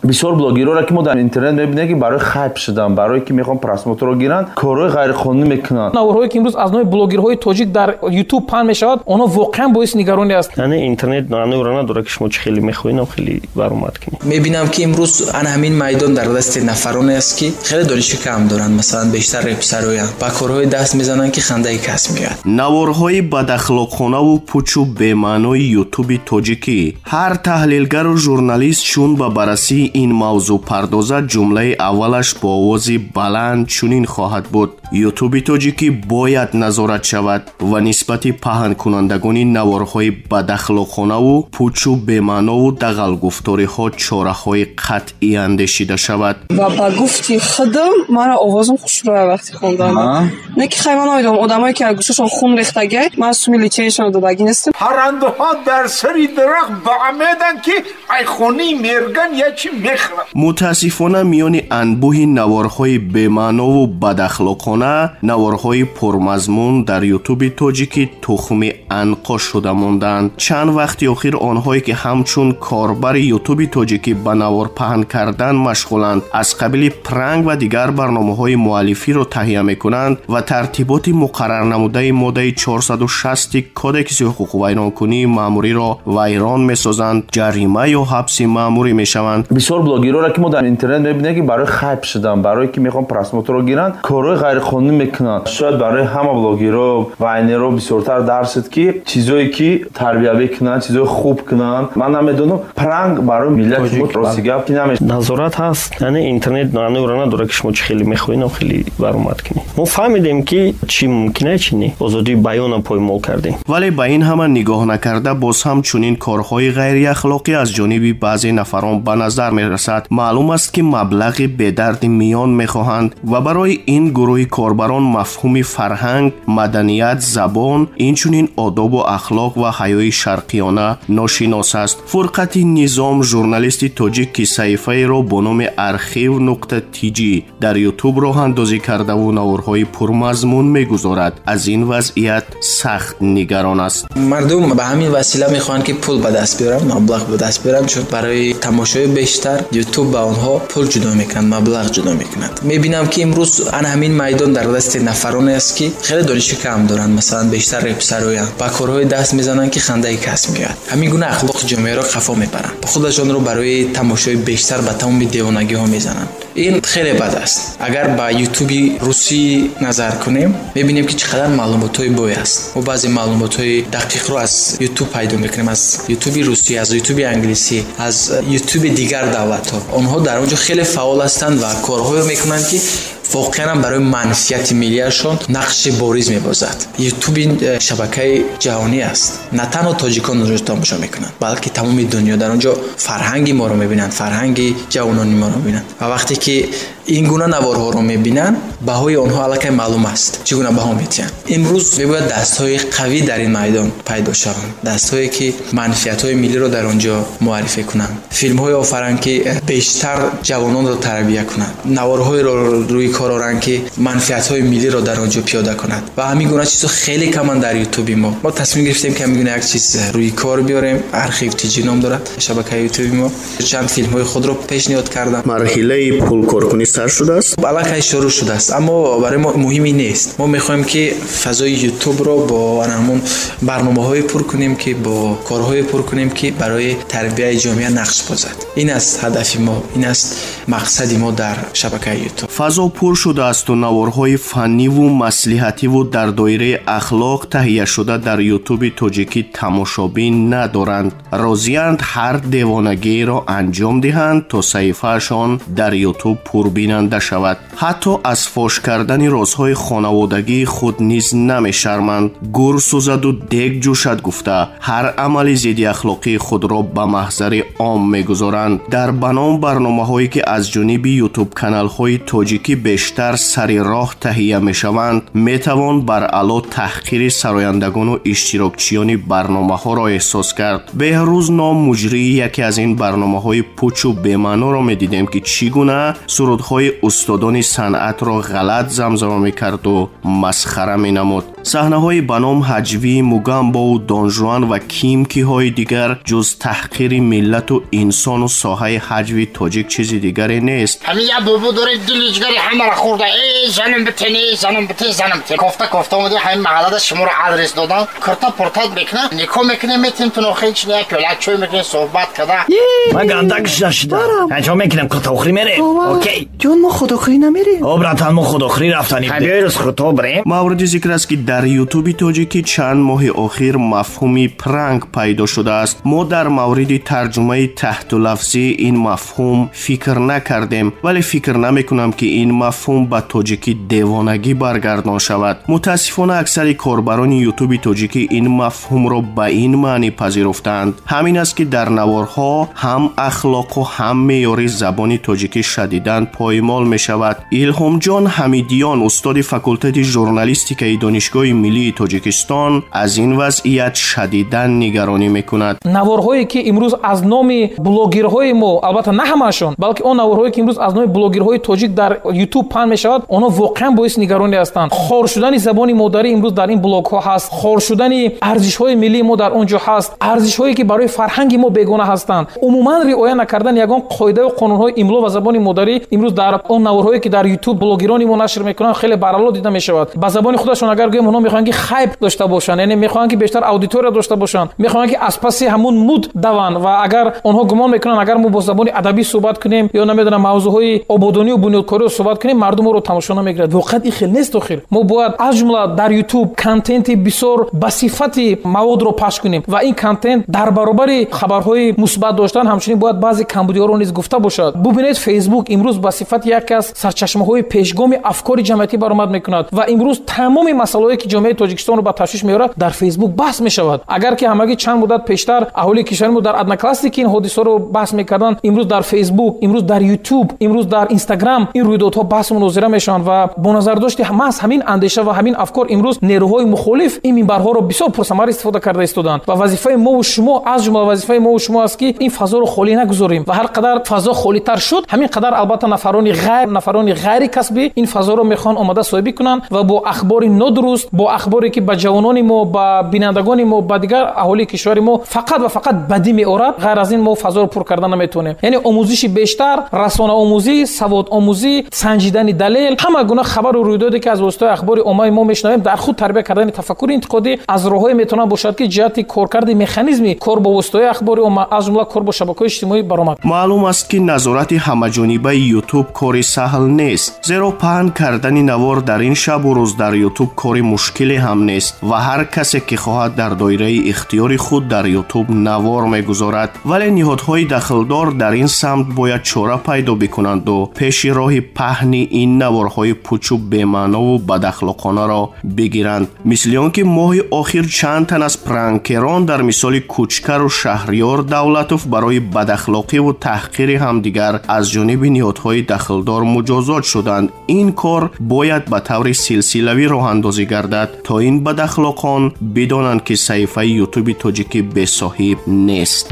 Бисёр блогерҳоро, ки мо дар интернет мебинем, ки барои хайп шудан, барое ки мехоҳанд просмотрро гиранд, корҳои ғайриқонунӣ мекунанд. Наворҳое, ки имрӯз аз номи блогерҳои тоҷик дар Ютуб паҳн мешавад, онҳо воқеан боиси нигаронӣ аст. Яъне интернет маъноро надорад, ки шумо чӣ хеле мехоҳед, хеле баромад кунед. Мебинам, ки имрӯз ана ҳамин майдон дар дасти нафароне аст, ки хеле дониши кам доранд, масалан, бештар репсароянд, ба корҳои даст мезананд, ки хандаи кас меояд. Наворҳои бадахлоқхонаву пучу бемаънои Ютуби тоҷикӣ. Ҳар таҳлилгару журналист чун ба баррасии ин мавзӯъ пардозад, ҷумлаи аввалаш бо овози баланд чунин хоҳад буд: Ютуби тоҷикӣ бояд назорат шавад ва нисбати паҳнкунандагони наворҳои бадахлоқхонаву пучу бемаънову дағалгуфториҳо чораҳои қатъӣ андешида шавад. Ва ба гуфти худам, мара овозам хушрӯя вақти хондан. Не ки хай, ман намедонам, одамое ки гӯшашон хун рехтагиай, ман суми лечениашонро додагӣ нестам. Паррандаҳо дар сари дарахт ба умеданд, ки ай хонаи мерган я чӣ мехӯранд. Мутаассифона, миёни анбӯҳи наворҳои бемаънову бадахлоқона наворҳои пурмазмун дар Ютуби тоҷикӣ тухми анқо шуда мондаанд. Чанд вақти охир онҳое, ки ҳамчун корбари Ютуби тоҷикӣ ба навор паҳн кардан машғуланд, аз қабили пранк ва дигар барномаҳои муаллифиро таҳия мекунанд ва тартиботи муқаррарнамудаи моддаи 460 Кодекси ҳуқуқвайронкунии маъмуриро вайрон месозанд, ҷарима ё ҳабси маъмурӣ мешаванд. Бисёр блогерҳоро, ки мо дар интернет мебинем, ки барои хайп шудан, барое ки мехоҳанд просмотрро гиранд, корҳои ғайриқонунӣ мекунанд. Шояд барои ҳама блогерҳо, вайнерҳо бисёртар дарс шуд, ки чизое ки тарбиявӣ кунанд, чизои хуб кунанд. Ман намедонам, пранк барои миллати мо, рости гап, ки намеш Назорат ҳаст, яъне интернет маъноро надорад, ки шумо чӣ хеле мехоҳед, хеле баромад кунед. Мо фаҳмидем, ки чӣ мумкина, чӣ не. Озодии баёнам поймол кардем. Вале ба ин ҳама нигоҳ накарда, боз ҳам чунин корҳои ғайриахлоқӣ аз ҷониби баъзе нафарон ба назар мерасад. Маълум аст, ки маблағи бедарди миён мехоҳанд ва барои ин гурӯҳи корбарон мафҳуми фарҳанг, маданият, забон, инчунин одобу ахлоқ ва ҳаёи шарқиёна ношинос аст. Фурқати Низом, журналисти тоҷик, ки саҳифаеро бо номи Архив.тж дар Ютуб роҳандозӣ кардаву наворҳои пурмазмун мегузорад, аз ин вазъият сахт нигарон аст. Мардум ба ҳамин васила мехоҳанд, ки пул ба даст биёранд, маблағ ба даст биёранд, чун барои тамошои бештар Ютуб ба онҳо пул ҷудо мекунад, маблағ ҷудо мекунад. Мебинам, ки имрӯз ана ҳамин майдон дар дасти нафароне аст, ки хеле дониши кам доранд, масалан, бештар репсароянд, ба корҳои даст мезананд, ки хандаи кас меояд. Ҳамин гуна ахлоқи ҷомеаро қафо мебаранд, худашонро барои тамошои бештар ба тамоми девонагиҳо мезананд. Ин хеле бад аст. Агар ба Ютуби русӣ назар кунем, мебинем, ки чӣ қадар маълумотҳои бой аст. Мо баъзе маълумотҳои дақиқро аз Ютуб пайдо мекунем, аз Ютуби русӣ, аз Ютуби англисӣ, аз Ютуби дигар давлатҳо. Онҳо дар он ҷо хеле фаъол ҳастанд ва корҳое мекунанд, ки воқеан барои манфиати миллиашон нақши бориз мебозад. Ютуб ин шабакаи ҷаҳонӣ аст. На танҳо тоҷикон онҷо тамошо мекунанд, балки тамоми дунё дар он ҷо фарҳанги моро мебинанд, фарҳанги ҷавонони моро мебинанд. Ва вақте ки ин гуна наворҳоро мебинанд, баҳои онҳо аллакай маълум аст, чӣ гуна баҳо медиҳанд. Имрӯз мебояд дастҳои қавӣ дар ин майдон пайдо шаванд, дастҳое, ки манфиатҳои миллиро дар он ҷо муаррифӣ кунанд, филмҳое офаранд, ки бештар ҷавононро тарбия кунанд, наворҳоеро рӯи кор оранд, ки манфиатҳои миллиро дар он ҷо пиёда кунад. Ва ҳамин гуна чизҳо хеле каманд дар Ютуби мо. Мо тасмим гирифтем, ки ҳамин гуна як чиз рӯи кор биёрем. Архив тиҷи ном дорад шабакаи Ютуби мо. Чанд филмҳои худро пешниҳод кардам. Марҳилаи пулкоркунӣ сар шудааст? Аллакай шурӯъ шудааст, аммо барои мо муҳиме нест. Мо мехоҳем, ки фазои Ютубро бо ҳамон барномаҳое пур кунем, ки бо корҳое пур кунем, ки барои тарбияи ҷомеа нақш бозад. Ин аст ҳадафи мо, ин аст мақсади мо дар шабакаи Ютуб. Фазо пур шудаасту наворҳои фанниву маслиҳативу дар доираи ахлоқ таҳияшуда дар Ютуби тоҷикӣ тамошобин надоранд. Розиянд ҳар девонагиеро анҷом диҳанд, то саҳифаашон дар Ютуб пурбинанда шавад. Ҳатто аз фош кардани розҳои хонаводагии худ низ намешарманд. Гур сӯзаду дег ҷӯшад гуфта, ҳар амали зиддиахлоқии худро ба маҳзари ом мегузоранд. Дар ба ном барномаҳое, ки аз ҷониби ютуб-каналҳои тоҷикӣ бештар бештар сари роҳ таҳия мешаванд, метавон бар аъло таҳқири сарояндагону иштирокчиёни барномаҳоро эҳсос кард. Беҳрӯз ном муҷрии яке аз ин барномаҳои пучу бемаъноро медидем, ки чӣ гуна сурудҳои устодони санъатро ғалат замзама мекарду масхара менамуд. Саҳнаҳои ба ном ҳаҷвии Мугамбову Донжуан ва кимкиҳои дигар ҷуз таҳқири миллату инсону соҳаи ҳаҷви тоҷик чизи дигаре нест. Ҳамин як бобо дорем, дили ҷигари ҳамаро хӯрда. Эй занам битен, эй занам битен, занам битен. Кофта кофта омади ҳамин маҳаллада шуморо адрес додан, курта пуртат мекунам, никоҳ мекунем, метем тун охир чи як пиёла чой мекунем, суҳбат карда. Ман ганда кушта шуда. Анҷом мекунам, куртаохирӣ мерем. Окей. Ҷон, мо худохирӣ намерем. О, братан, мо худохирӣ рафтанӣ. Биёй рӯз худто бирем. Мавриди зикр аст, ки дар ютуби тоҷикӣ чанд моҳи охир мафҳуми пранк пайдо шудааст. Мо дар мавриди тарҷумаи таҳтулафзии ин мафҳум фикр накардем, вале фикр намекунам, ки ин мафҳум ба тоҷикӣ девонагӣ баргардон шавад. Мутаассифона, аксари корбарони ютуби тоҷикӣ ин мафҳумро ба ин маънӣ пазируфтаанд. Ҳамин аст, ки дар наворҳо ҳам ахлоқу ҳам меъёри забони тоҷикӣ шадидан поймол мешавад. Илҳомҷон Ҳамидиён, устоди факултети журналистикаи Донишгоҳи миллии Тоҷикистон, аз ин вазъият шадидан нигаронӣ мекунад. Наворҳое, ки имрӯз аз номи блогерҳои мо, албатта на ҳамаашон, балки он наворҳое, ки имрӯз аз номи блогерҳои тоҷик дар ютуб паҳн мешавад, онҳо воқеан боиси нигаронӣ ҳастанд. Хор шудани забони модарӣ имрӯз дар ин блогҳо ҳаст, хор шудани арзишҳои миллии мо дар он ҷо ҳаст, арзишҳое, ки барои фарҳанги мо бегона ҳастанд. Умуман риоя накардани ягон қоидаву қонунҳои имло ва забони модарӣ имрӯз дар он наворҳое, ки дар ютуб блогерони мо нашр мекунанд, хеле барало дида мешавад. Ба забони худашон агар гӯем, онҳо мехоҳанд, ки хайп дошта бошанд, яъне мехоҳанд, ки бештар аудитория дошта бошанд, мехоҳанд, ки аз паси ҳамун муд даванд. Ва агар онҳо гумон мекунанд, агар мо бо забони адабӣ суҳбат кунем ё намедонам мавзӯъҳои ободонию бунёдкориро суҳбат кунем, мардум моро тамошо намекунад. Воқеан ин хел нест. Охир мо бояд аз ҷумла дар ютуб контенти бисёр ба сифати маводро пахш кунем ва ин контент дар баробари хабарҳои мусбат доштан ҳамчунин бояд баъзе камбудиҳоро низ гуфта бошад. Бубинед, фейсбук имрӯз ба сифати яке аз сарчашмаҳои пешгоми афкори ҷамъиятӣ баромад мекунад ва имрӯз тамоми масъалаҳое, ки ҷомеаи Тоҷикистонро ба ташвиш меорад, дар фейсбук баҳс мешавад. Агар ки ҳамагӣ чанд муддат пештар аҳолии кишвари мо дар Одноклассники ин ҳодисаро баҳс мекарданд, имрӯз дар фейсбук, имрӯз дар ютуб, имрӯз дар инстаграм ин рӯйдодҳо баҳсу мунозира мешаванд. Ва бо назардошти маҳз ҳамин андеша ва ҳамин афкор имрӯз нерӯҳои мухолиф ин минбарҳоро бисёр пурсамар истифода карда истоданд. Ва вазифаи мову шумо, аз ҷумла вазифаи мову шумо аст, ки ин фазоро холӣ нагузорем ва ҳар қадар фазо холитар шуд, ҳамин қадар албатта нафарони ғайри касбӣ ин фазоро мехоҳанд омада соҳибӣ кунанд ва бо ахбори нодуруст, бо ахборе, ки ба ҷавонони мо, ба бинандагони мо, ба дигар аҳолии кишвари мо фақат ва фақат бадӣ меорад, ғайр аз ин мо фазоро пур карда наметавонем. Яъне омӯзиши бештар, расонаомӯзӣ, саводомӯзӣ, санҷидани далел, ҳама гуна хабару рӯйдоде, ки аз воситаи ахбори оммаи мо мешунавем, дар худ тарбия кардани тафаккури интиқодӣ аз роҳҳое метавонад бошад, ки ҷиҳати коркарди механизми кор бо воситаҳои ахбори омма, аз ҷумла кор бо шабакаҳои иҷтимоӣ баромад. Маълум аст, ки назорати ҳамаҷонибаи ютуб кори саҳл нест, зеро паҳн кардани навор дар ин шабу рӯз дар ютуб кори мушкиле ҳам нест ва ҳар касе, ки хоҳад, дар доираи ихтиёри худ дар ютуб навор мегузорад. Вале ниҳодҳои дахлдор дар ин самт бояд чора пайдо бикунанду пеши роҳи паҳни ин наворҳои пучу бемаънову бадахлоқонаро бигиранд. Мисли он ки моҳи охир чанд тан аз пранкерон дар мисоли Кучкару Шаҳриёр Давлатов барои бадахлоқиву таҳқири ҳамдигар аз ҷониби ниҳодҳои дахлдор муҷозот шуданд. Ин кор бояд ба таври силсилавӣ роҳандозӣ гардад, то ин бадахлоқон бидонанд, ки саҳифаи ютуби тоҷикӣ бесоҳиб нест.